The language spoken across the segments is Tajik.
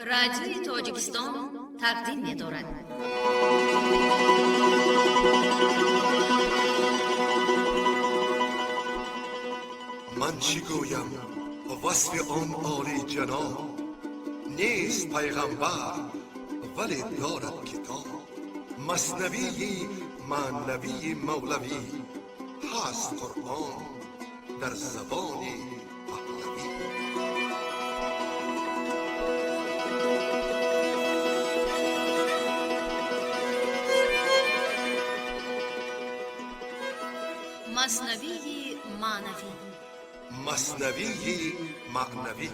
Радиои Тоҷикистон тақдим медорад. Ман чӣ гӯям васфи он олиҷаноб? Нест пайғамбар, вале дорад китоб. Маснавии маънавии мавлавӣ ҳаст, Қуръон дар забони паҳлавӣ. Маснавии маънавӣ. Маснавии маънавӣ.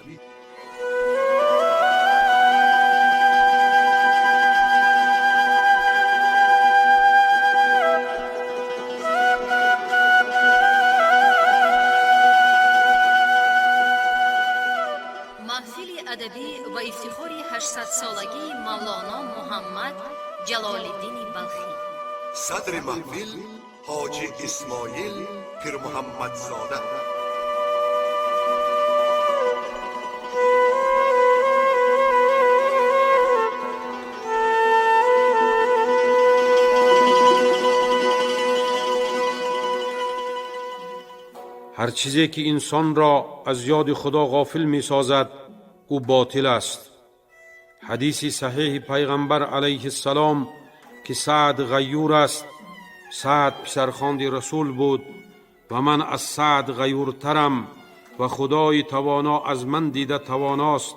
Маҳфили адабӣ ва ифтихори 800-солагии Мавлоно Муҳаммад Ҷалолиддини Балхӣ. Садри маҳфил Ҳоҷи Исмоил Пирмуҳаммадзода. Ҳар чизе ки инсонро аз ёди Худо ғофил месозад, ӯ ботил аст. Ҳадиси саҳеҳи Пайғамбар алайҳиссалом, ки Саъд ғайюр аст, Саъд писархонди Расул буд ва ман аз Саъд ғайюртарам ва Худои Тавоно аз ман дида тавоност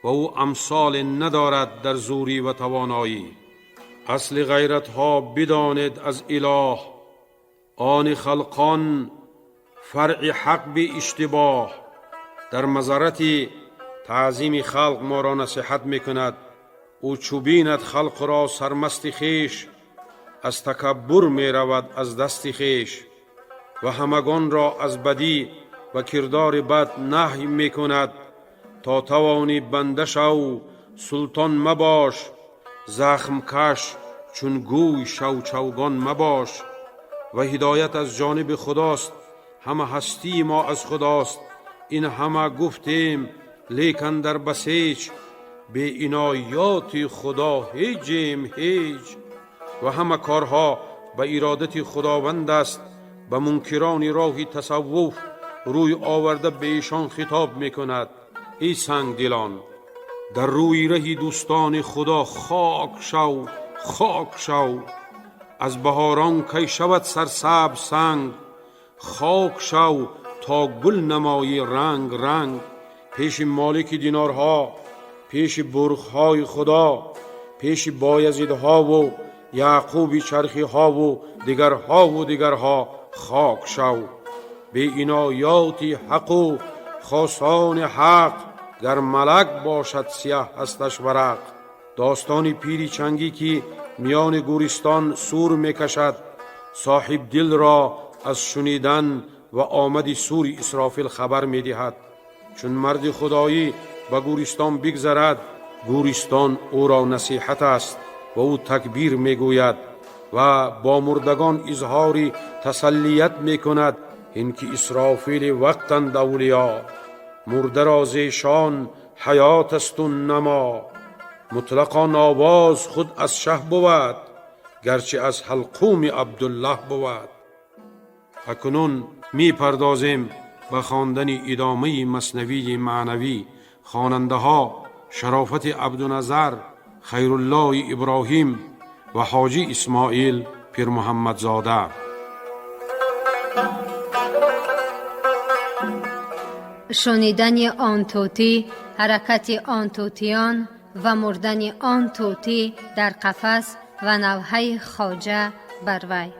ва ӯ амсоле надорад дар зӯрӣ ва тавоноӣ. Асли ғайратҳо бидонед аз Илоҳ, они халқон фаръи ҳақ беиштибоҳ. Дар мазаррати таъзими халқ моро насиҳат мекунад. Ӯ чӯ бинад халқро сармасти хеш, аз такаббур меравад аз дасти хеш ва ҳамагонро аз бадӣ ва кирдори бад наҳй мекунад. То тавонӣ банда шав, султон мабош, захмкаш чун гӯй шав, чавгон мабош. Ва ҳидоят аз ҷониби Худост, ҳама ҳастии мо аз Худост. Ин ҳама гуфтем, лекан дар басеҷ беиноёти Худо ҳеҷем ҳеҷ. Ва ҳама корҳо ба иродати Худованд аст. Ба мункирони роҳи тасаввуф рӯй оварда ба эшон хитоб мекунад: эй сангдилон, дар рӯи раҳи дӯстони Худо хок шав, хок шав. Аз баҳорон кай шавад сарсабз санг? Хок шав то гул намоӣ ранг ранг. Пеши молики динорҳо, пеши бурғҳои Худо, пеши Боязидҳову Яъқуби чархиҳову дигарҳову дигарҳо хок шав. Беиноёти ҳақу хосони ҳақ, гар малак бошад, сияҳ ҳасташ варақ. Достони пири чангӣ, ки миёни гӯристон сур мекашад, соҳибдилро аз шунидан ва омади сури Исрофил хабар медиҳад. Чун марди худоӣ ба гӯристон бигзарад, гӯристон ӯро насиҳат аст ва ӯ такбир мегӯяд ва бо мурдагон изҳори тасаллият мекунад. Ин ки Исрофили вақтанд авлиё, мурдаро зешон ҳаёт асту намо. Мутлақо овоз худ аз шаҳ бувад, гарчи аз ҳалқуми Абдуллаҳ бувад. Акнун мепардозем ба хондани идомаи Маснавии маънавӣ. Хонандаҳо Шарофати Абдуназар, Хайруллои Иброҳим ва Ҳоҷи Исмоил Пирмуҳаммадзода. Шунидани он тӯтӣ, ҳаракати он тӯтиён ва мурдани он тӯтӣ дар қафас ва навҳаи хоҷа бар вай.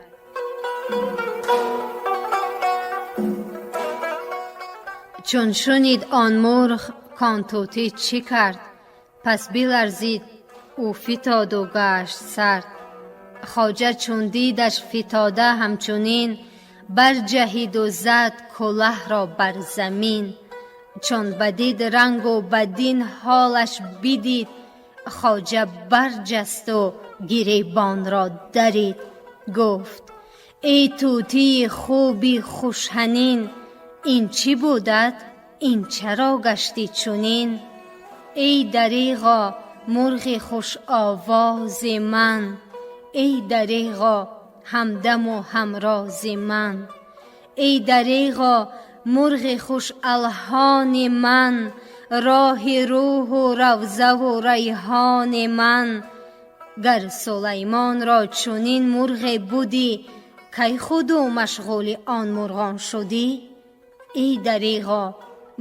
Чун шунид он мурғ, кон тӯтӣ чӣ кард, пас биларзид ӯ, фитоду гашт сард. Хоҷа чун дидаш фитода ҳамчунин, барҷаҳиду зад кулаҳро бар замин. Чун бадид рангу бадин ҳолаш бидид, хоҷа барҷасту гиребонро дарид. Гуфт: эй тӯтии хуби хушҳанин, ин чӣ будат, ин чаро гаштӣ чунин? Эй дареғо, мурғи хушовози ман, эй дареғо, ҳамдаму ҳамрози ман. Эй дареғо, мурғи хушалҳони ман, роҳи рӯҳу равзаву райҳони ман. Гар Сулаймонро чунин мурғе будӣ, кай худу машғули он мурғон шудӣ? Эй дареғо,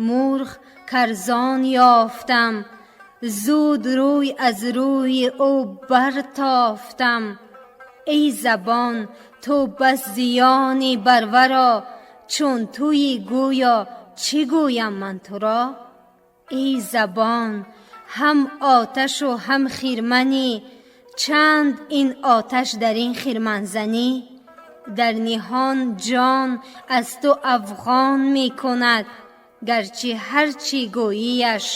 мурғ карзон ёфтам, зуд рӯй аз рӯи ӯ бартофтам. Эй забон, ту бас зиёнӣ бар варо, чун туӣ гӯё чӣ гӯям ман туро? Эй забон, ҳам оташу ҳам хирманӣ, чанд ин оташ дар ин хирман занӣ? Дар ниҳон ҷон аз ту афғон мекунад, гарчи ҳарчи гӯяш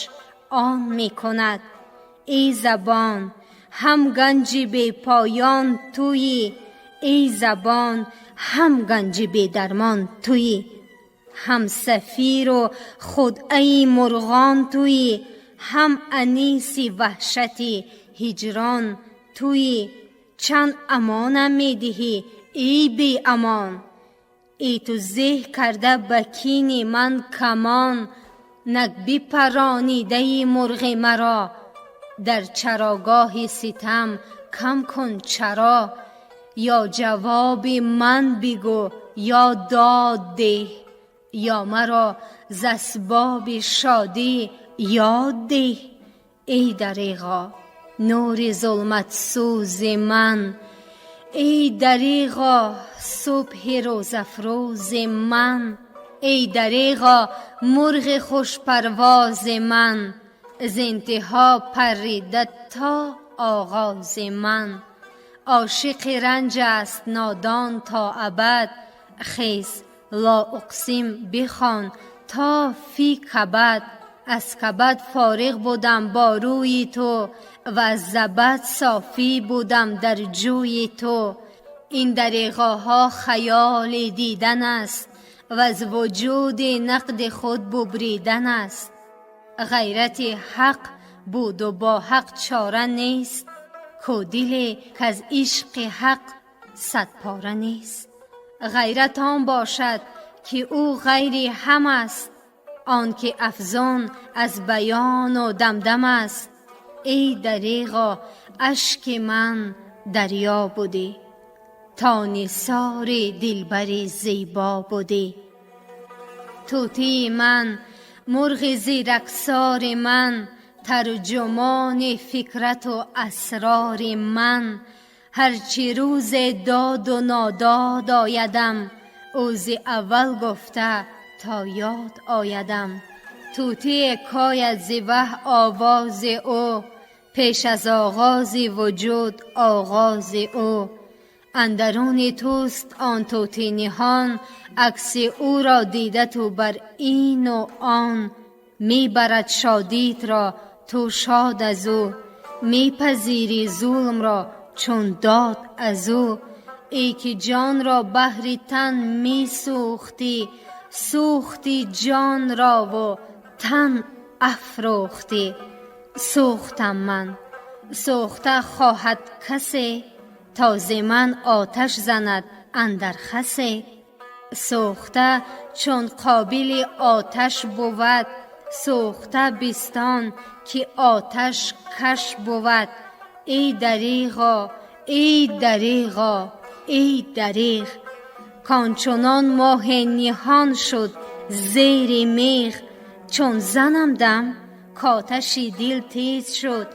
он мекунад. Эй забон, ҳам ганҷи бепоён туӣ, эй забон, ҳам ганҷи бедармон туӣ. Ҳам сафиру худъаи мурғон туӣ, ҳам аниси ваҳшати ҳиҷрон туӣ. Чанд амонам медиҳӣ, эй беамон? Эй ту зеҳ карда ба кини ман камон, нак бипаронидаи мурғи маро. Дар чарогоҳи ситам кам кун чаро, ё ҷавоби ман бигӯ, ё дод деҳ, ё маро з асбоби шодӣ ёд деҳ. Эй дареғо, нури зулматсӯзи ман, эй дареғо, субҳи рӯзафрӯзи ман, эй дареғо, мурғи хушпарвози ман, з интиҳо парида то оғози ман. Ошиқи ранҷ аст нодон то абад, хез, ло уқсим бихон то фи кабад. Аз кабад фориғ будам бо рӯи ту ва аз забад софӣ будам дар ҷӯи ту. Ин дареғоҳо хаёли дидан аст ва аз вуҷуди нақди худ бубридан аст. Ғайрати ҳақ буду бо ҳақ чора нест, ку диле каз ишқи ҳақ садпора нест. Ғайрат он бошад, ки ӯ ғайри ҳам аст, он ки афзун аз баёну дамдам аст. Эй дареғо, ашки ман дарё будӣ, то нисори дилбари зебо будӣ. Тӯтии ман, мурғи зираксори ман, тарҷумони фикрату асрори ман. Ҳарчи рӯзе доду нодод оядам, ӯ зи аввал гуфта то ёд оядам. Тӯтие кояд зи ваҳ овози ӯ, пеш аз оғози вуҷуд оғози ӯ. Андаруни туст он тӯтӣ ниҳон, акси ӯро дида ту бар ину он. Мебарад шодитро, ту шод аз ӯ, мепазири зулмро чун дод аз ӯ. Эй ки ҷонро баҳри тан месӯхтӣ, сӯхти ҷонро-ву тан афрӯхтӣ. Сӯхтам ман, сӯхта хоҳад касе, то зи ман оташ занад андар хасе. Сӯхта чун қобили оташ бувад, сӯхта бистон ки оташ каш бувад. Эй дареғо, эй дареғо, эй дареғ, кончунон моҳе ниҳон шуд зери меғ. Чун занам дам, коташи дил тез шуд,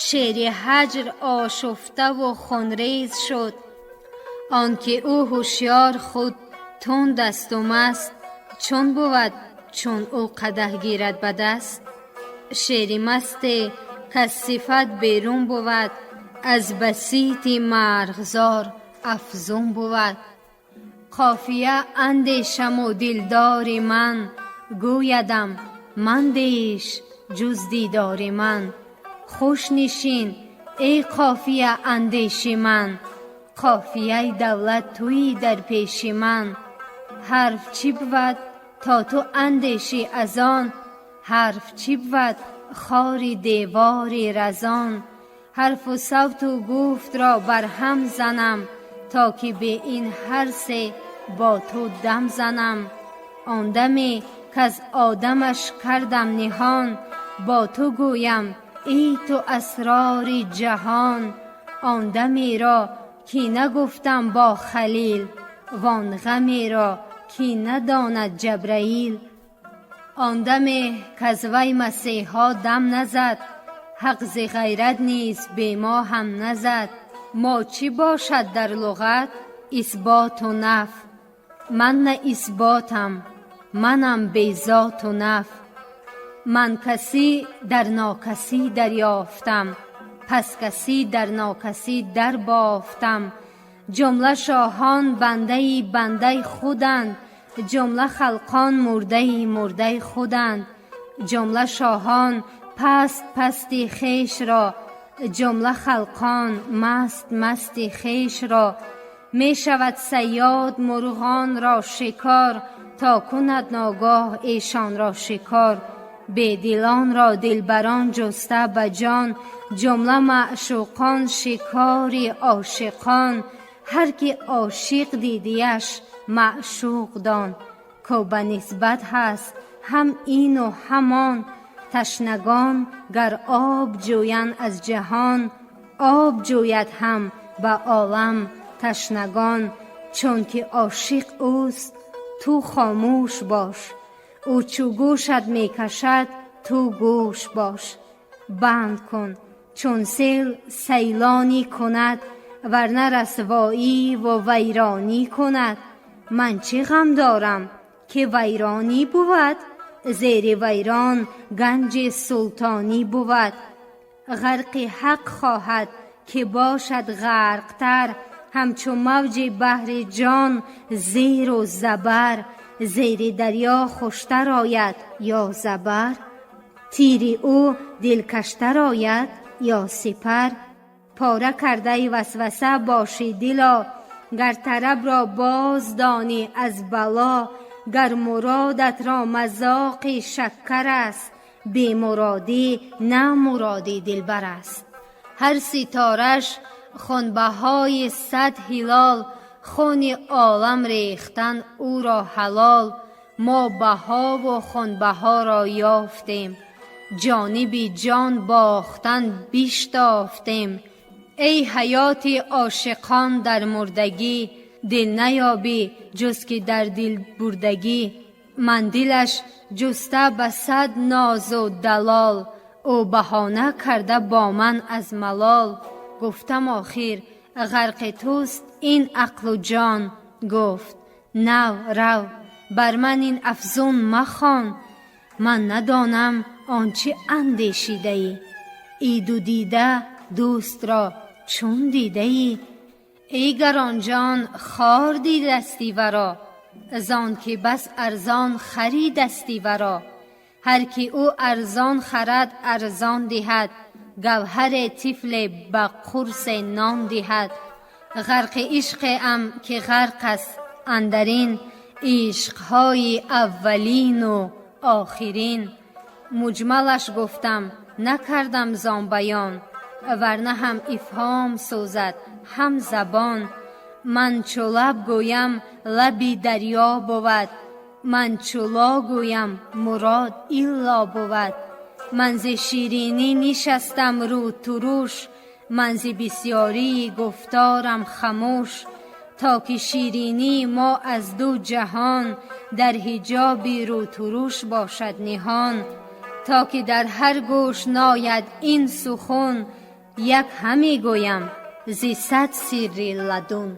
шери ҳаҷр ошуфтаву хунрез шуд. Он ки ӯ ҳушёр худ тунд асту маст, чун бувад чун ӯ қадаҳ гирад ба даст? Шери масте каз сифат берун бувад, аз басити марғзор афзун бувад. Қофия андешаму дилдори ман, гӯядам мандеш ҷуз дидори ман. Хуш нишин, эй қофия андеши ман, қофияи давлат туӣ дар пеши ман. Ҳарф чӣ бувад то ту андешӣ аз он? Ҳарф чӣ бувад خاری دیواری رزان. حرف و صوت و گفت را بر هم زنم، تا که به این هر سه با تو دم زنم. آن دمی کز آدمش کردم نهان، با تو گویم ای تو اسرار جهان. آن دمی را که نگفتم با خلیل، وان غمی را که نداند جبرئیل. آن دمی کز وی مسیحا دم نزد، حق ز غیرت نیز به ما هم نزد. ما چی باشد در لغت اثبات و نف، من نه اثباتم منم بی ذات و نف. من کسی در ناکسی دریافتم، پس کسی در ناکسی دربافتم. جمله شاهان بنده بنده خودند، جمله خلقان مرده مرده خودند. جمله شاهان پست پستی خویش را، جمله خلقان مست مستی خویش را. می شود صیاد مرغان را شکار، تا کند ناگاه ایشان را شکار. بیدلان را دلبران جسته به جان، جمله معشوقان شکار عاشقان. هر کی عاشق دیدیش معشوق دان، کو به نسبت هست هم این و همان. تشنگان گر آب جویند از جهان، آب جوید هم به عالم تشنگان. چون که عاشق اوست تو خاموش باش، او چو گوشت میکشد تو گوش باش. بند کن چون سیل سیلانی کند، ورنه رسوایی و ویرانی کند. من چه غم دارم که ویرانی بود، زیر ویران گنج سلطانی بود. غرق حق خواهد که باشد غرقتر، همچو موج بحر جان زیر و زبر. زیر دریا خوشتر آید یا زبر، تیر او دلکشتر آید یا سپر. پاره کرده وسوسه باشی دلا، گر طرب را باز دانی از بلا. گر مرادت را مذاق شکر است، بی مرادی نه مرادی دلبر است. هر ستارش خونبهای 100 هلال، خون عالم ریختن او را حلال. ما بها و خونبها را یافتیم، جانب جان باختن بیشتافتیم. ای حیات عاشقان در مردگی، دل نیابی جز که در دل بردگی. من دلش جسته به 100 ناز و دلال، او بهانه کرده با من از ملال. گفتم آخر غرق توست این عقل و جان، گفت نو رو بر من این افزون مخوان. من ندانم آنچه اندیشیده ای، ای دو دیده دوست را چون دیده ای. ای گران جان خار دیدستی ورا، زان که بس ارزان خریدستی ورا. هر کی او ارزان خرد ارزان دهد، گوهر طفل به قرص نان دهد. غرق عشق ام که غرق است اندرین، عشقهای اولین و آخرین. مجملش گفتم نکردم زان بیان، ورنه هم افهام سوزد هم زبان. من چو لب گویم لبی دریا بود، من چو لا گویم مراد الا بود. من ز شیرینی نشستم رو ترش، من ز بسیاری گفتارم خموش. تا که شیرینی ما از دو جهان، در حجاب رو ترش باشد نهان. تا که در هر گوش ناید این سخن، یک همی گویم ز 100 سر لدن.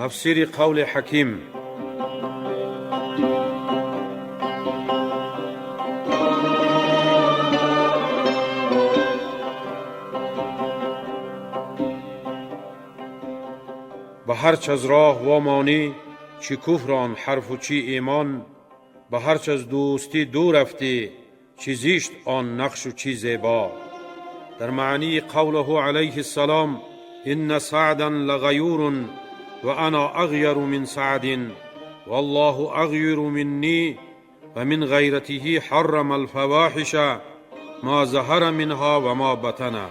тафсири қавли ҳаким. Ба ҳарч аз роҳ вомонӣ, чӣ куфр он ҳарфу чӣ имон, ба ҳарч аз дӯстӣ дур рафтӣ, Чӣ зишт он нақшу чӣ зебо. Дар маънии қавлаҳу алайҳи ссалом: инна саъдан лагаюрун ва ана ағйару мин саъдин валлоҳу ағйиру минни ва мин ғайратиҳи ҳаррама алфавоҳиша ма заҳара минҳа ва ма батана.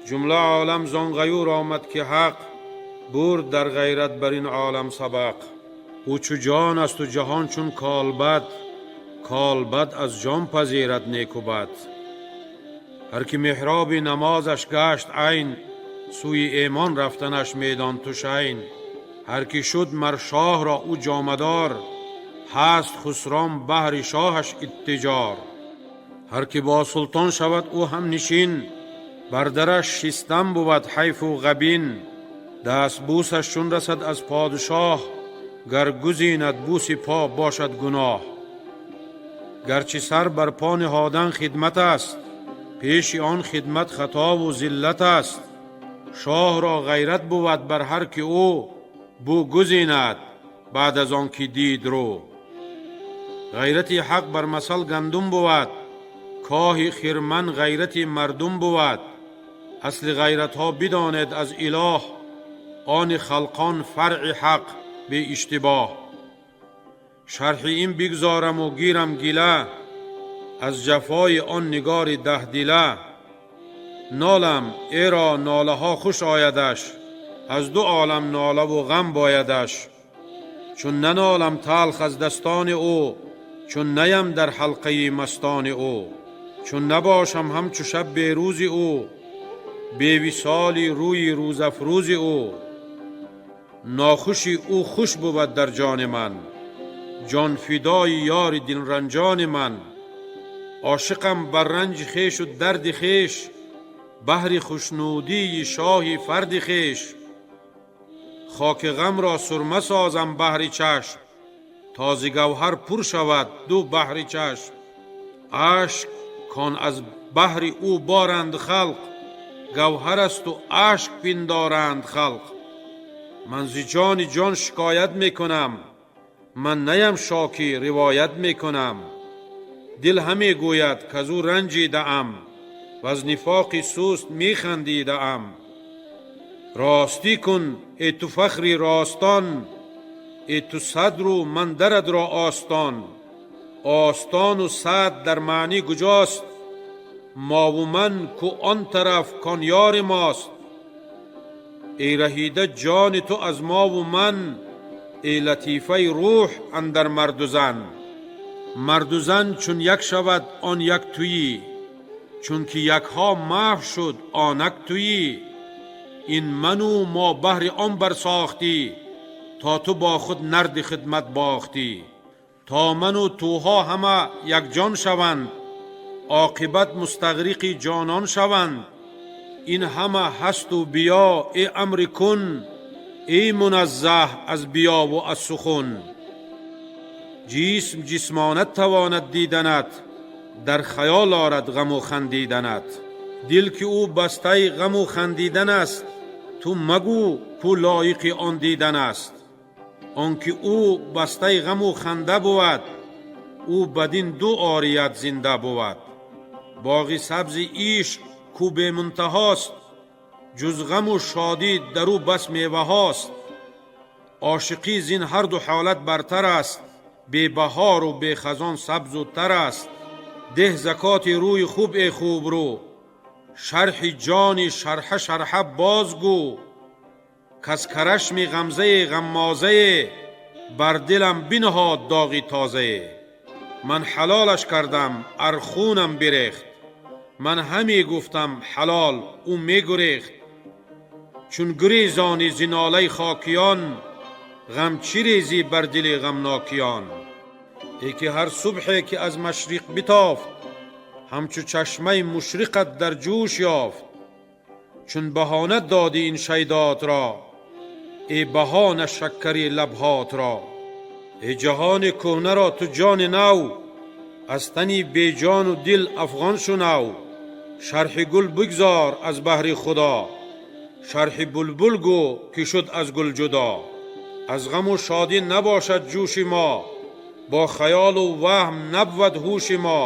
Ҷумла олам зон ғаюр омад, ки ҳақ бурд дар ғайрат бар ин олам сабақ. Ӯ чу ҷон асту ҷаҳон чун колбад, колбад аз ҷон пазирад неку бад. Ҳар ки меҳроби намозаш гашт айн, сӯи эмон рафтанаш медон ту шайн. Ҳар ки шуд мар шоҳро ӯ ҷомадор, ҳаст хусрон баҳри шоҳаш иттиҷор. Ҳар ки бо султон шавад ӯ ҳамнишин, бар дараш шистан бувад ҳайфу ғабин. Дастбӯсаш чун расад аз подшоҳ, гар гузинад бӯси по бошад гуноҳ. Гарчи сар бар по ниҳодан хидмат аст, пеши он хидмат хатову зиллат аст. Шоҳро ғайрат бувад бар ҳар ки ӯ бӯ гузинад баъд аз он ки дид рӯ. Ғайрати ҳақ бар масал гандум бувад, коҳи хирман ғайрати мардум бувад. Асли ғайратҳо бидонед аз илоҳ, они халқон фаръи ҳақ беиштибоҳ. Шарҳи ин бигзораму гирам гила аз ҷафои он нигори даҳдила. Нолам эро нолаҳо хуш оядаш, аз ду олам нолаву ғам боядаш. Чун нанолам талх аз дастони ӯ, чун наям дар ҳалқаи мастони ӯ, чун набошам ҳамчу шаб берӯзи ӯ, бевисоли рӯи рӯзафрӯзи ӯ. Нохуши ӯ хуш бувад дар ҷони ман, ҷонфидои ёри дилранҷони ман. Ошиқам бар ранҷи хешу дарди хеш, баҳри хушнудии шоҳи фарди хеш. Хоки ғамро сурма созам баҳри чашм, то зи гавҳар пур шавад ду баҳри чашм. Ашк кон аз баҳри ӯ боранд халқ, гавҳар асту ашк пиндоранд халқ. Ман зи ҷони ҷон шикоят мекунам, ман наям шокӣ ривоят мекунам. Дил ҳаме гӯяд, казу ранҷидаам, ваз нифоқи суст механдидаам. Ростӣ кун, э ту фахри ростон, э ту садру ман дарат ро остон. Остону садр дар маънӣ куҷост? Мову ман ку он тараф кон ёри мост. Эй раҳида ҷони ту аз мову ман, эй латифаи рӯҳ андар марду зан. Марду зан чун як шавад он як туӣ, чунки якҳо маҳв шуд онак туӣ. Ин ману мо баҳри он барсохтӣ, то ту бо худ нарди хидмат бохтӣ. То ману туҳо ҳама якҷон шаванд, оқибат мустағриқи ҷонон шаванд. Ин ҳама ҳасту биё, э амри кун, эй муназзаҳ аз биёву аз сухун. Ҷисм ҷисмонат тавонад диданат, дар хаёл орад ғаму хандиданат. Дил ки ӯ бастаи ғаму хандидан аст, ту магӯ ку лоиқи он дидан аст. Он ки ӯ бастаи ғаму ханда бувад, ӯ бадин ду орият зинда бувад. Боғи сабзи ишқ ку бемунтаҳост, ҷуз ғаму шодӣ дар ӯ бас меваҳост. Ошиқӣ зин ҳарду ҳолат бартар аст, бебаҳору бехазон сабзу тар аст. Деҳ закоти рӯи хуб, э хубрӯ, шарҳи ҷони шарҳа шарҳа бозгӯ. Каз карашми ғамзаи ғаммозае бар дилам бинаҳод доғи тозае. Ман ҳалолаш кардам, архунам бирехт, ман ҳаме гуфтам ҳалол, ӯ мегурехт. Чун гурезонӣ зи нолаи хокиён, ғам чӣ резӣ бар дили ғамнокиён? Э ки ҳар субҳе ки аз машриқ битофт, ҳамчу чашмаи мушриқат дар ҷӯш ёфт. Чун баҳона додӣ ин шайдотро, э баҳона шаккари лабҳотро. Э ҷаҳони кӯҳнаро ту ҷони нав, аз тани беҷону дил афғон шунав. Шарҳи гул бигзор аз баҳри Худо, шарҳи булбул гӯ ки шуд аз гул ҷудо. Аз ғаму шодӣ набошад ҷӯши мо, бо хаёлу ваҳм набвад ҳуши мо.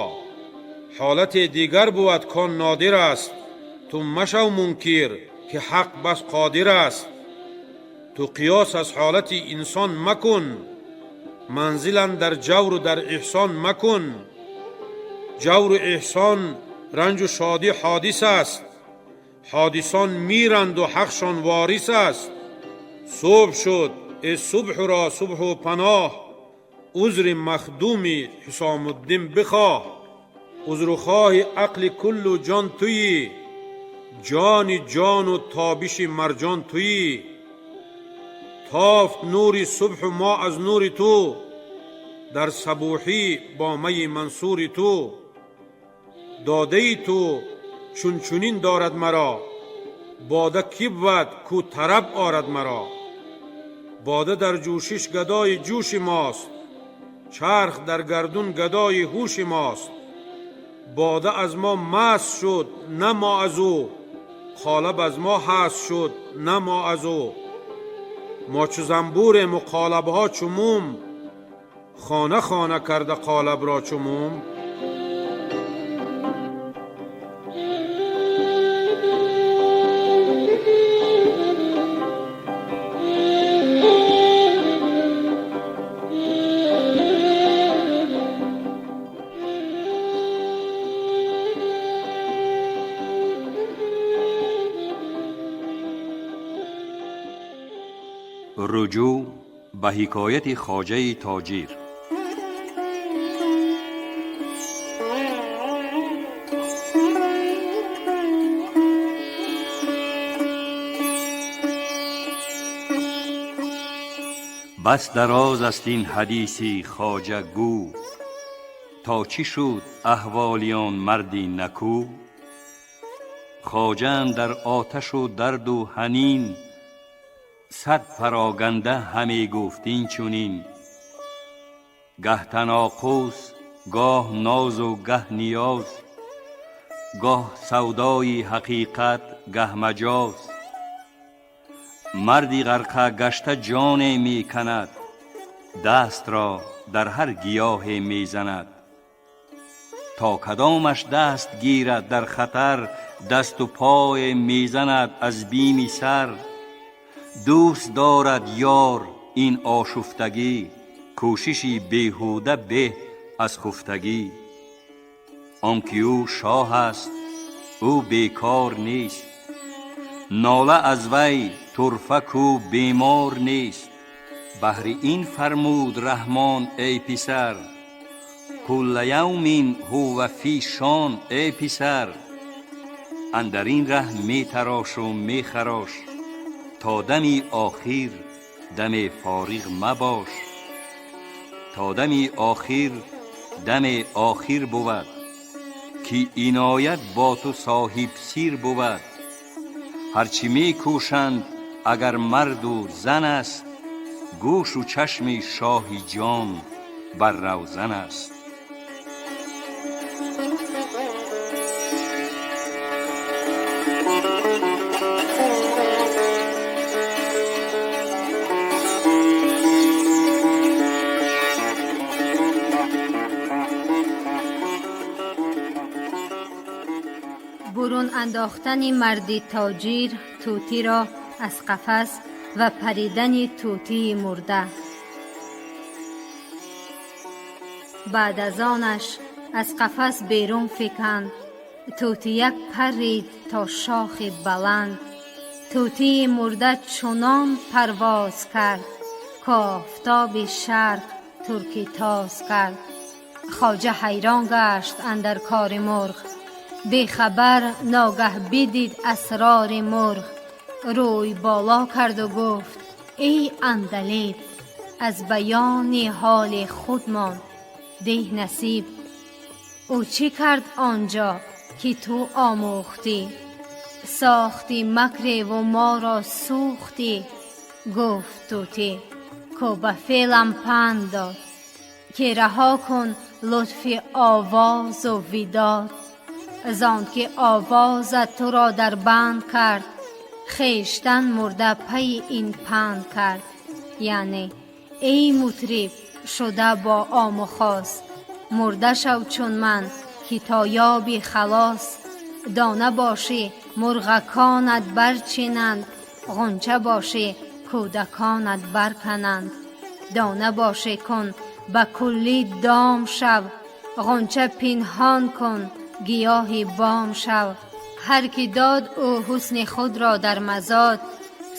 Ҳолате дигар бувад кон нодир аст, ту машав мункир ки ҳақ бас қодир аст. Ту қиёс аз ҳолати инсон макун, манзилан дар ҷавру дар эҳсон макун. Ҷавру эҳсон ранҷу шодӣ ҳодис аст, ҳодисон миранду ҳақшон ворис аст. Субҳ шуд, э субҳро субҳу паноҳ, узри махдуми Ҳусомуддин бихоҳ. Узрухоҳи ақли куллу ҷон туӣ, ҷони ҷону тобиши марҷон туӣ. Тофт нури субҳу мо аз нури ту, дар сабӯҳӣ бо майи мансури ту. Додаи ту чун чунин дорад маро, бода кӣ бувад кӯ тараб орад маро. Бода дар ҷӯшиш гадои ҷӯши мост, чарх дар гардун гадои ҳуши мост. Бода аз мо маст шуд, на мо аз ӯ, қолаб аз мо ҳаст шуд, на мо аз ӯ. Мо чу занбурему қолабҳо чу мум, хона хона карда қолабро чу мум. Руҷӯъ ба ҳикояти хоҷаи тоҷир. Бас дароз аст ин ҳадиси хоҷа гӯ, то чӣ шуд аҳволи он марди накӯ? Хоҷа андар оташу дарду ҳанин, сад пароганда ҳаме гуфт ин чунин. Гаҳ таноқус, гоҳ нозу гаҳ ниёз, гоҳ савдои ҳақиқат, гаҳ маҷоз. Марди ғарқа гашта ҷоне меканад, дастро дар ҳар гиёҳе мезанад. То кадомаш даст гирад дар хатар, дасту пое мезанад аз бими сар. Дӯст дорад ёр ин ошуфтагӣ, кӯшиши беҳуда беҳ аз хуфтагӣ. Он ки ӯ шоҳ аст, ӯ бекор нест, нола аз вай турфа кӯ бемор нест. Баҳри ин фармуд Раҳмон: эй писар, кулла явмин ҳува фи шон, эй писар. Андар ин раҳ метарошу мехарош, то дами охир даме фориғ мабош. То дами охир даме охир бувад, ки иноят бо ту соҳиб сир бувад. Ҳарчи мекӯшанд агар марду зан аст, гӯшу чашми шоҳи ҷон бар равзан аст. Бурун андохтани марди тоҷир тӯтиро аз қафас ва паридани тӯтии мурда. Баъд аз онаш аз қафас берун фиканд, тӯтияк парид то шохи баланд. Тӯтии мурда чунон парвоз кард, кофтоби шарқ турки тоз кард. Хоҷа ҳайрон гашт андар кори мурғ, бехабар ногаҳ бидид асрори мурғ. Рӯй боло карду гуфт: эй андалеб, аз баёни ҳоли худмон деҳ насиб. Ӯ чӣ кард онҷо ки ту омӯхтӣ? Сохтӣ макреву моро сӯхтӣ. Гуфт тӯтӣ: ку ба феълам панд дод, ки раҳо кун лутфи овозу видод. Зон ки овозат туро дар банд кард, хештан мурда пайи ин панд кард. Яъне эй мутриб шуда бо ому хос, мурда шав чун ман ки то ёби халос. Дона бошӣ мурғаконат барчинанд, ғунча бошӣ кӯдаконат баркананд. Дона бошӣ кун ба куллӣ дом шав, ғунча пинҳон кун гиёҳи бом шав. Ҳар ки дод ӯ ҳусни худро дар мазод,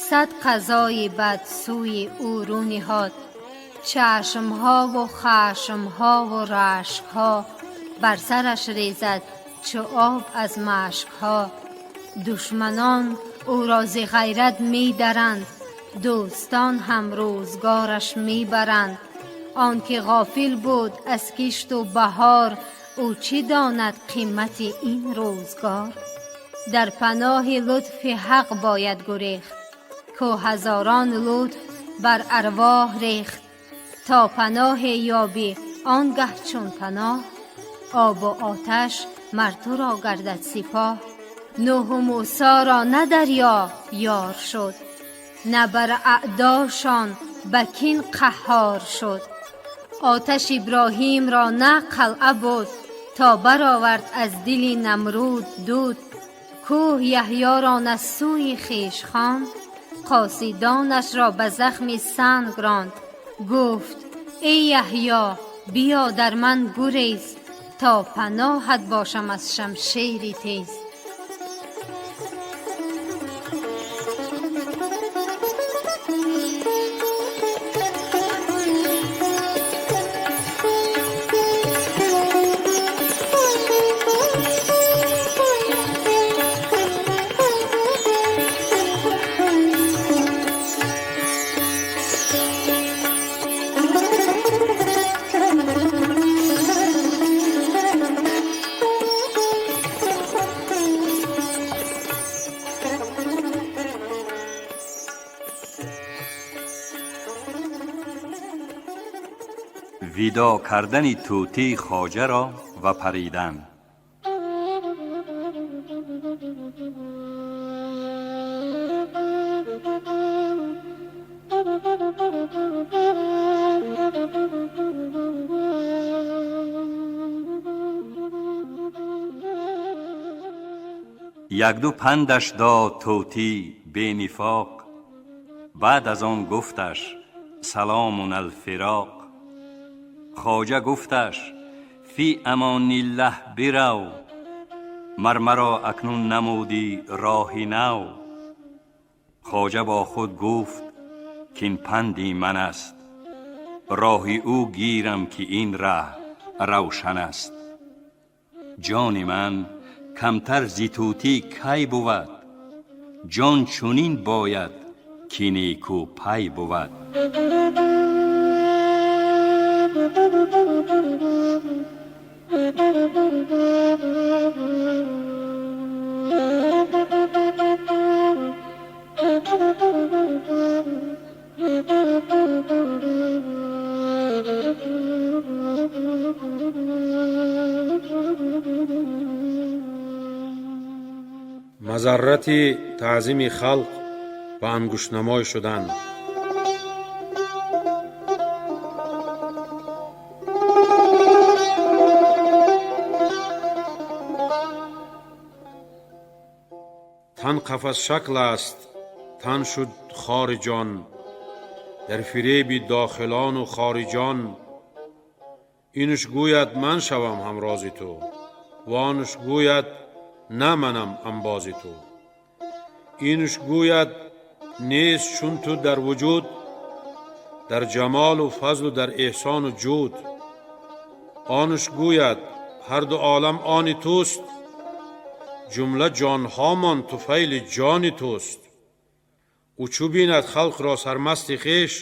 сад қазои бад сӯи ӯ рӯ ниҳод. Чашмҳову хашмҳову рашкҳо бар сараш резад чу об аз машкҳо. Душманон ӯро зи ғайрат медаранд, дӯстон ҳам рӯзгораш мебаранд. Он ки ғофил буд аз кишту баҳор, ӯ чӣ донад қимати ин рӯзгор? Дар паноҳи лутфи ҳақ бояд гурехт, ку ҳазорон лутф бар арвоҳ рехт. То паноҳе ёбӣ он гаҳ чун паноҳ, обу оташ мар туро гардад сипоҳ. Нӯҳу Мусоро на дарё ёр шуд, на бар аъдошон ба кин қаҳҳор шуд. Оташ Иброҳимро на қалъа буд, то баровард аз дили Намруд дуд. Кӯҳ Яҳёро на сӯи хеш хонд, қосидонашро ба захми санг ронд. Гуфт: эй Яҳё, биё дар ман гурез, то паноҳат бошам аз шамшери тез. Видоъ кардани тӯтии хоҷаро ва паридан. Якду пандаш дод тӯтӣ бенифоқ, баъд аз он гуфташ: саломун алфироқ. Хоҷа гуфташ: фи амониллаҳ бирав, мар маро акнун намудӣ роҳи нав. Хоҷа бо худ гуфт кин панди ман аст, роҳи ӯ гирам ки ин раҳ равшан аст. Ҷони ман камтар зи тӯтӣ кай бувад, ҷон чунин бояд ки неку пай бувад. Мазаррати таъзими халқ ва ангуштнамой шудан. Тан қафасшакл аст, тан шуд хори ҷон, дар фиреби дохилону хориҷон. Инуш гӯяд ман шавам ҳамрози ту, вонуш гӯяд на манам анбози ту. Инуш гӯяд нест чун ту дар вуҷуд, дар ҷамолу фазлу дар эҳсону ҷуд. Онуш гӯяд ҳарду олам они туст, ҷумла ҷонҳомон туфайли ҷони туст. Ӯ чӯ бинад халқро сармасти хеш,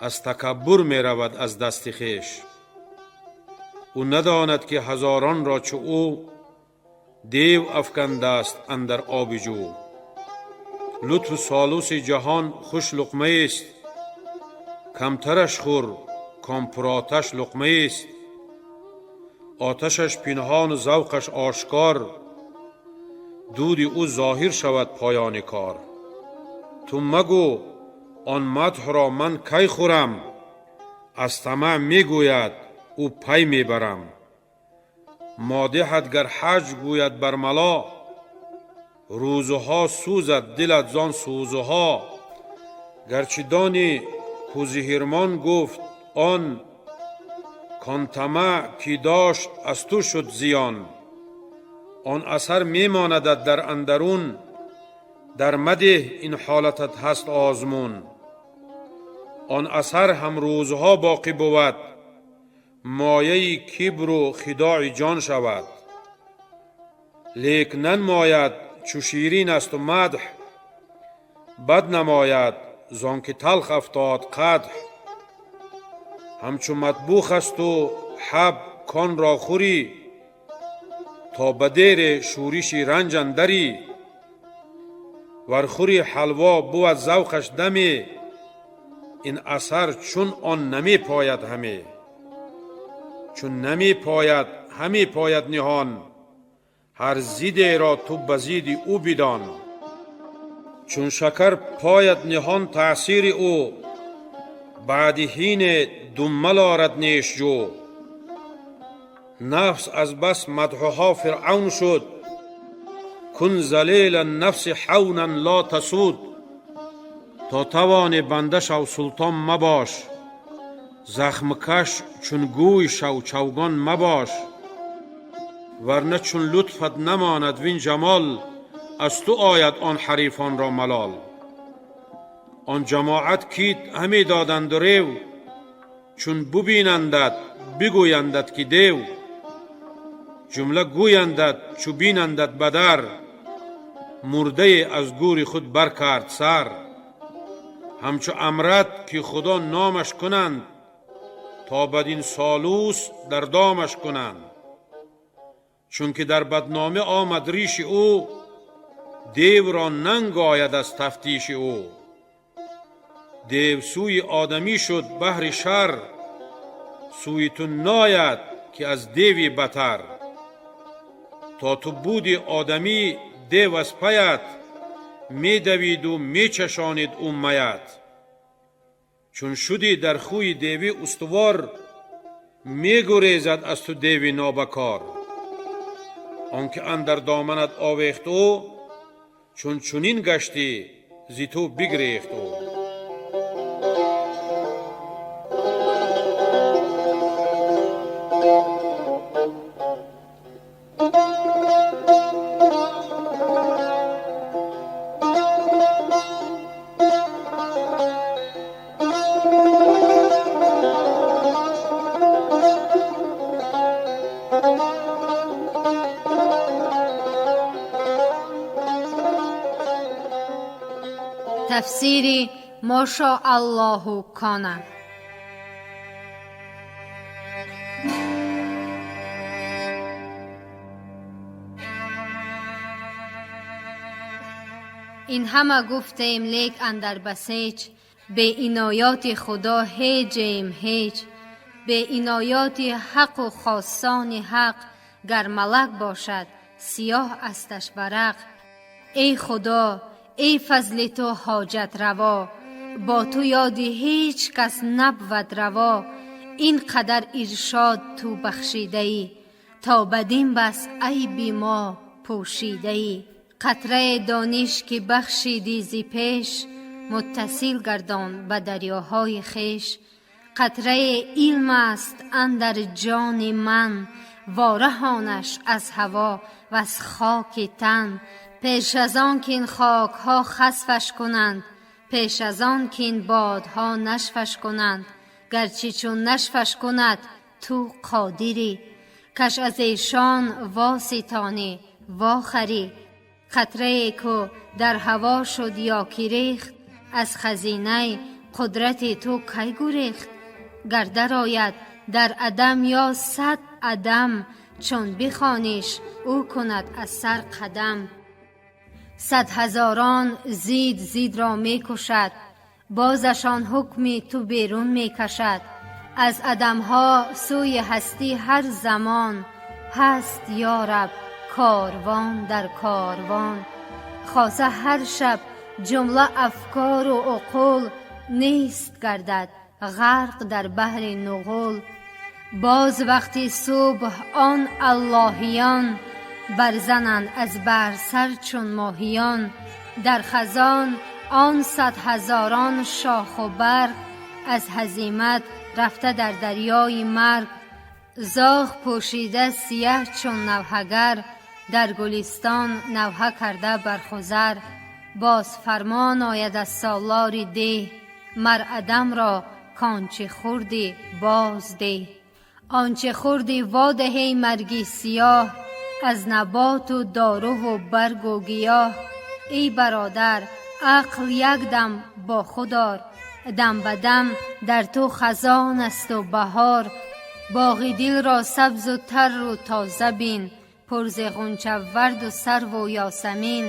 аз такаббур меравад аз дасти хеш. Ӯ надонад ки ҳазоронро чу ӯ дев афкандааст андар оби ҷӯ. Лутфу солуси ҷаҳон хуш луқмаест, камтараш хӯр ком пуроташ луқмаест. Оташаш пинҳону завқаш ошкор, дуди ӯ зоҳир шавад поёни кор. Ту магӯ он мадҳро ман кай хӯрам, аз тамаъ мегӯяд ӯ пай мебарам. Модиҳат гар ҳаҷ гӯяд бар мало, рӯзуҳо сӯзад дилат зон сӯзуҳо. Гарчи донӣ ку зи ҳирмон гуфт он, кон тамаъ ки дошт аз ту шуд зиён. Он асар мемонадат дар андарун, дар мадеҳ ин ҳолатат ҳаст озмун. Он асар ҳам рӯзҳо боқӣ бувад, мояи кибру хидои ҷон шавад. Лек нанмояд чу ширин асту мадҳ, бад намояд зон ки талх афтод қадҳ. Ҳамчу матбух асту ҳаб конро хӯрӣ, то ба дере шӯриши ранҷ андарӣ. Вар хӯри ҳалво бувад завқаш даме, ин асар чун он намепояд ҳаме. Чун намепояд ҳаме пояд ниҳон, ҳар зидеро ту ба зиди ӯ бидон. Чун шакар пояд ниҳон таъсири ӯ, баъди ҳине думмал орад нешҷӯ. Нафс аз бас мадҳуҳо фиръавн шуд, кун залила нафси ҳавнан ло тасуд. То тавони банда шав султон мабош, захмкаш чун гӯй шав чавгон мабош. Варна чун лутфат намонад вин ҷамол, аз ту ояд он ҳарифонро малол. Он ҷамоат кит ҳаме доданду рев, чун бубинандат бигӯяндат ки дев. Ҷумла гӯяндат чу бинандат ба дар, мурдае аз гӯри худ баркард сар. Ҳамчу амрат ки худо номаш кунанд, то бадин солус дар домаш кунанд. Чунки дар бадномӣ омад риши ӯ, девро нанг ояд аз тафтиши ӯ. Дев сӯи одамӣ шуд баҳри шар, сӯи ту нояд ки аз деви батар. То ту буди одамӣ дев аз паят, медавиду мечашонид ӯ маят. Чун шудӣ дар хӯи девӣ устувор, мегурезад аз ту деви нобакор. Он ки андар доманат овехт ӯ, чун чунин гаштӣ зи ту бигрехт ӯ. Тафсири Мошоаллоҳу кона. Ин ҳама гуфтем, лек андар басеҷ, бе иноёти Худо ҳеҷем ҳеҷ. Бе иноёти ҳаққу хосони ҳақ, гар малак бошад сиёҳ асташ варақ. Эй Худо, эй фазли ту ҳоҷат раво, бо ту ёди ҳеҷ кас набвад раво. Ин қадар иршод ту бахшидаӣ, то бадин бас айби мо пӯшидаӣ. Қатраи дониш ки бахшидӣ зи пеш, муттасил гардон ба дарёҳои хеш. Қатраи илм аст андар ҷони ман, вораҳонаш аз ҳаво ваз хоки тан. Пеш аз он ки ин хокҳо хасфаш кунанд, пеш аз он ки ин бодҳо нашфаш кунанд. Гарчи чун нашфаш кунад ту қодирӣ, каш аз эшон воситонӣ вохарӣ. Қатрае ку дар ҳаво шуд ё ки рехт, аз хазинаи қудрати ту кай гурехт? Гар дарояд дар адам ё 100 адам, чун бихониш ӯ кунад аз сар қадам. 100 ҳазорон зид зидро мекушад, бозашон ҳукми ту берун мекашад. Аз адамҳо сӯи ҳастӣ ҳар замон Ҳаст ё раб корвон дар корвон. Хоса ҳар шаб ҷумла афкору уқул нест гардад ғарқ дар баҳри нуғул. Боз вақти субҳ он аллоҳиён барзананд аз баҳр сар чун моҳиён. Дар хазон он сад ҳазорон шоху барг аз ҳазимат рафта дар дарёи марг. Зоғ пӯшида сияҳ чун навҳагар дар гулистон навҳа карда бар хузар. Боз фармон ояд аз солори деҳ мар адамро кончи хурди боз деҳ. Онче хурди водиҳи марги сиёҳ аз наботу доруву баргу гиёҳ. Эй бародар, ақл як дам бо худ ор, дам ба дам дар ту хазон асту баҳор. Боғи дилро сабзу тарру тоза бин, пур зи ғунча варду сарву ёсамин.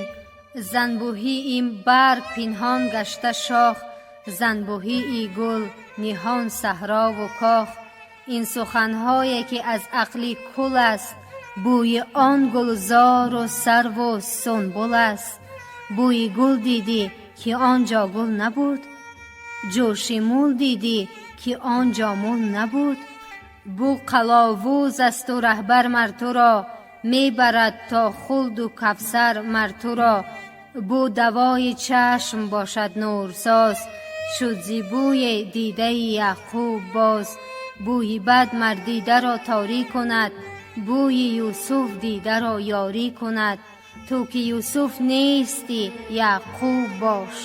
Занбӯҳии барг пинҳон гашта шох, занбӯҳии гул ниҳон саҳрову кох. Ин суханҳое ки аз ақли кул аст, бӯи он гулзору сарву сунбул аст. Бӯи гул дидӣ ки он ҷо гул набуд, ҷӯши мул дидӣ ки он ҷо мул набуд. Бу қаловуз асту раҳбар мар туро, мебарад то хулду кавсар мар туро. Бу давои чашм бошад нурсоз, шуд зи бӯи дидаи Яъқуб боз. Бӯи бад мар дидаро торӣ кунад, бӯи Юсуф дидаро ёрӣ кунад. Ту ки Юсуф нестӣ, Яъқуб бош,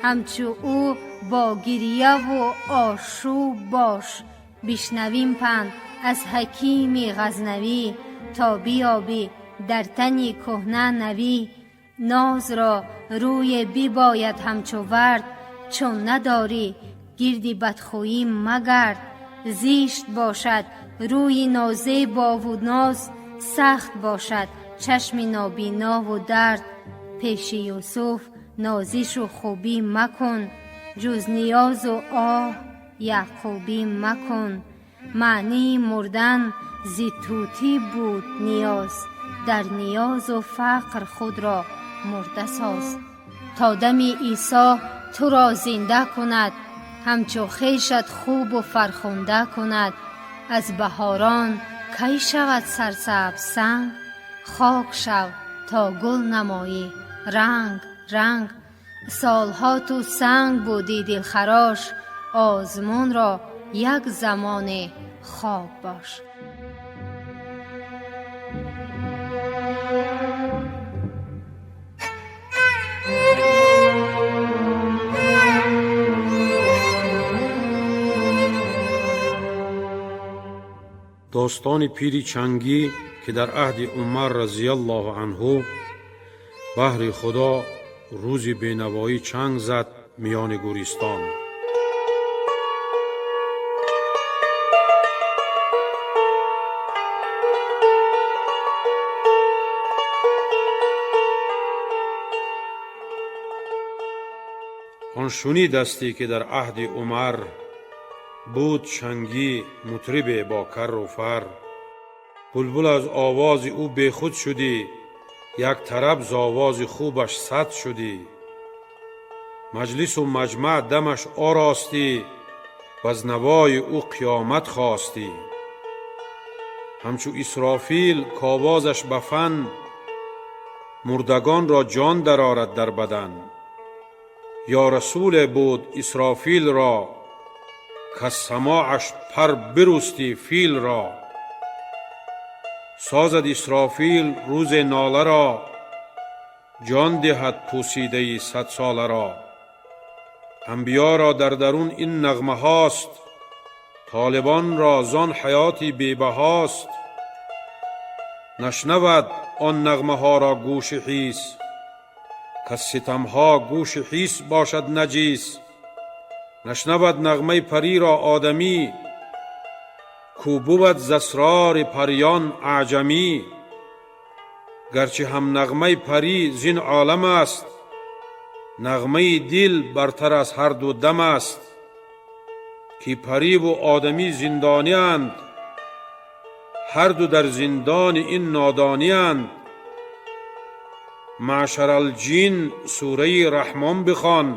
ҳамчу ӯ бо гирьяву ошӯб бош. Бишнавим панд аз ҳакими Ғазнавӣ, то биёбӣ дар тани кӯҳна навӣ. Нозро рӯе бибояд ҳамчу вард, чун надорӣ гирди бадхӯӣ магард. Зишт бошад рӯи нозебову ноз, сахт бошад чашми нобинову дард. Пеши Юсуф нозишу хубӣ макун, ҷуз ниёзу оҳ яъқубӣ макун. Маънии мурдан зи тӯтӣ буд ниёз, дар ниёзу фақр худро мурда соз. То дами Исо туро зинда кунад, ҳамчу хешат хубу фархунда кунад. Аз баҳорон кай шавад сарсабз санг, хок шав то гул намоӣ ранг ранг. Солҳо ту санг будӣ дилхарош, озмунро як замоне хоб бош. Достони пири чангӣ ки дар аҳди Умар разияллоҳу анҳу баҳри Худо рӯзи бенавоӣ чанг зад миёни гӯристон. Он шунидастӣ ки дар аҳди Умар буд чангӣ мутрибе бо карру фар. Булбул аз овози ӯ бехуд шудӣ, як тараб з овози хубаш сад шудӣ. Маҷлису маҷмаъ дамаш оростӣ, ваз навои ӯ қиёмат хостӣ. Ҳамчу Исрофил ковозаш ба фан, мурдагонро ҷон дарорад дар бадан. Ё расуле буд Исрофилро, каз самоаш пар бирусти филро. Созад Исрофил рӯзе ноларо, ҷон диҳад пӯсидаи садсоларо. Анбиёро дар дарун ин нағмаҳост, толибонро зон ҳаёти бебаҳост. Нашнавад он нағмаҳоро гӯши ҳис, каз ситамҳо гӯши ҳис бошад наҷис. Нашнавад нағмаи париро одамӣ, кӯ бувад з асрори париён аъҷамӣ. Гарчи ҳам нағмаи парӣ зин олам аст, нағмаи дил бартар аз ҳарду дам аст. Ки париву одамӣ зиндонианд, Ҳар ду дар зиндони ин нодонианд. Маъшар алҷин сураи Раҳмон бихон,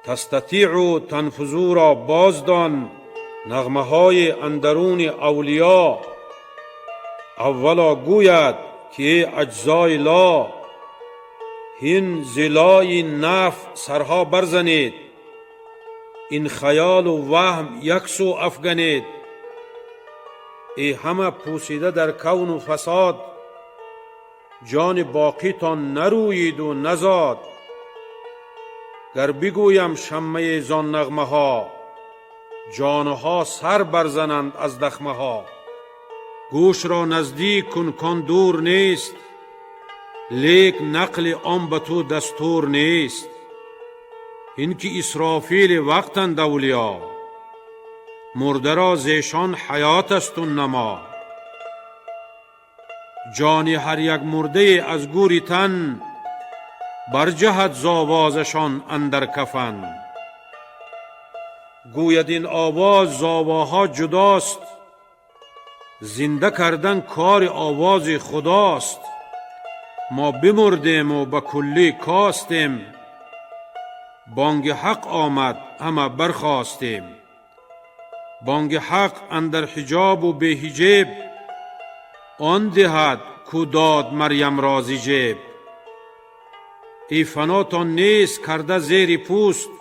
тастатиъу танфузуро боздон. Нағмаҳои андаруни авлиё аввало гӯяд, ки эй аҷзои ло, ҳин зилои наф сарҳо барзанед, ин хаёлу ваҳм як сӯ афганед. Эй ҳама пӯсида дар кавну фасод, ҷони боқитон нарӯиду назод. Гар бигӯям шаммаи зон нағмаҳо, ҷонҳо сар барзананд аз дахмаҳо. Гӯшро наздик кун, кон дур нест, лек нақли он ба ту дастур нест. Ин ки Исрофили вақтанд авлиё, мурдаро зешон ҳаёт асту намо. Ҷони ҳар як мурдае аз гӯри тан барҷаҳад зовозашон андар кафан. Гӯяд ин овоз зовоҳо ҷудост, зинда кардан кори овози худост. Мо бимурдему ба куллӣ костем, бонги ҳақ омад, ҳама бархостем. Бонги ҳақ андар ҳиҷобу беҳиҷеб он диҳад, ку дод Марьямро зи ҷеб. Эй фанотон нест карда зери пӯст,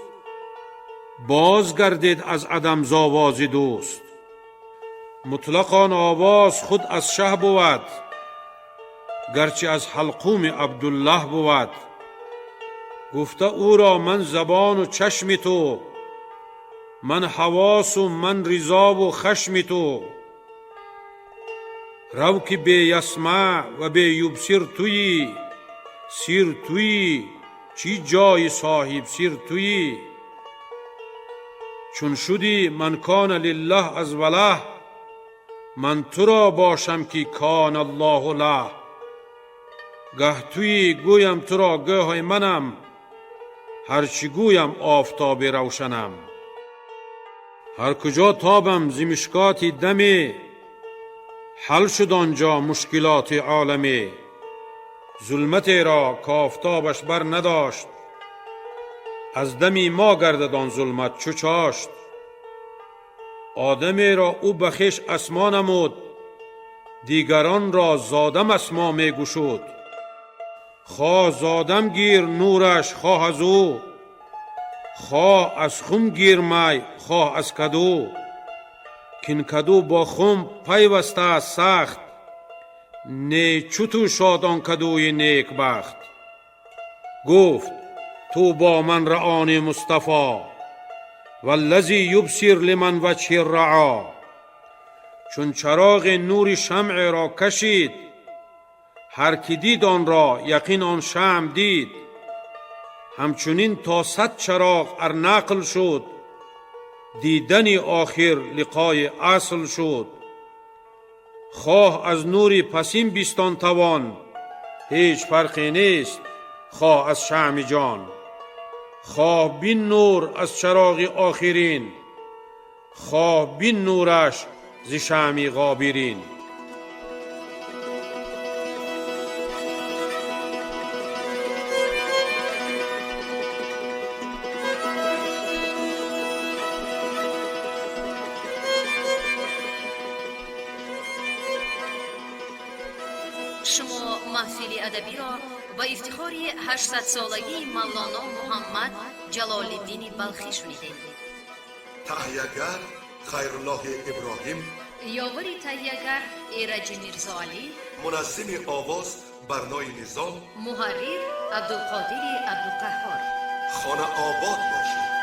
боз гардед аз адам зовози дӯст. Мутлақ он овоз худ аз шаҳ бувад, гарчи аз ҳалқуми Абдуллаҳ бувад. Гуфта ӯро: ман забону чашми ту, ман ҳавосу ман ризову хашми ту. Рав, ки бе ясмаъ ва бе юбсир туӣ, сир туӣ, чӣ ҷои соҳиб сир туӣ. Чун шудӣ ман кона лиллаҳ аз валаҳ, ман туро бошам, ки кона Аллоҳу лаҳ. Гаҳ туӣ гӯям туро, гоҳе манам, ҳарчи гӯям офтоби равшанам. Ҳар куҷо тобам зи мишкоти даме, ҳал шуд он ҷо мушкилоти оламе. Зулматеро кофтобаш бар надошт, аз дами мо гардад он зулмат чу чошт. Одамеро ӯ ба хеш асмо намуд, дигаронро зодам асмо мегушуд. Хоҳ зодам гир нураш, хоҳ аз ӯ, хоҳ аз хум гир май, хоҳ аз каду. Кин каду бо хум пайваста аст сахт, не чу ту шод он кадуи некбахт. Гуфт: ту бо ман раони Мустафо, валлази юбсир лиман ваҷҳи раъо. Чун чароғи нури шамъеро кашид, ҳар ки дид онро, яқин он шамъ дид. Ҳамчунин то 100 чароғ ар нақл шуд, дидани охир лиқои асл шуд. Хоҳ аз нури пасин бистон тавон, ҳеҷ фарқе нест, хоҳ аз шамъи ҷон. Хоҳ бин нур аз чароғи охирин, хоҳ бин нураш зи шамъи ғобирин. Шумо маҳфили адабиро ба ифтихори 800-солагии Мавлоно Муҳаммад Ҷалолиддини Балхӣ шунидед. Таҳиягар Хайруллоҳи Иброҳим, ёвари таҳиягар Эраҷи Мирзоалӣ, муназзими овоз Барнои Низом, муҳаррир Абдулқодири Абдуқаҳҳор. Хона обод бошед.